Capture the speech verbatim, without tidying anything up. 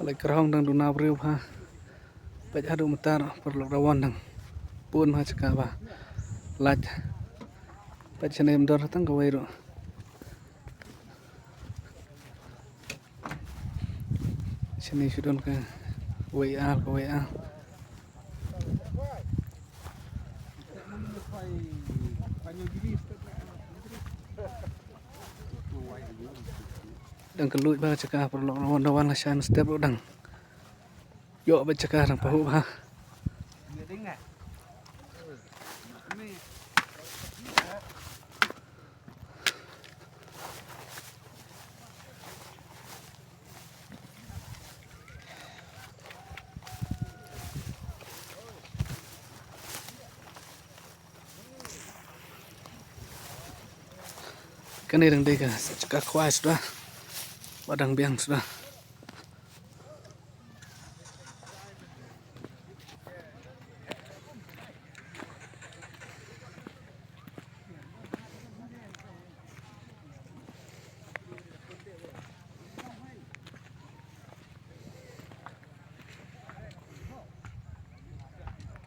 Lait kyrhong dang duna briew bha. Peit haduh mynta paralok da wan dang bun bha jaka ba lait. Peit shane ym don tang kawei ruh. Shane shu don kawei ar kawei ar. Dang kylluid bha jaka paralok, da wan da wan la shai step ruh dang ïoh bha jaka dang pahuh bha. Kane dang dei ka jaka khwai suda ba dang biang suda.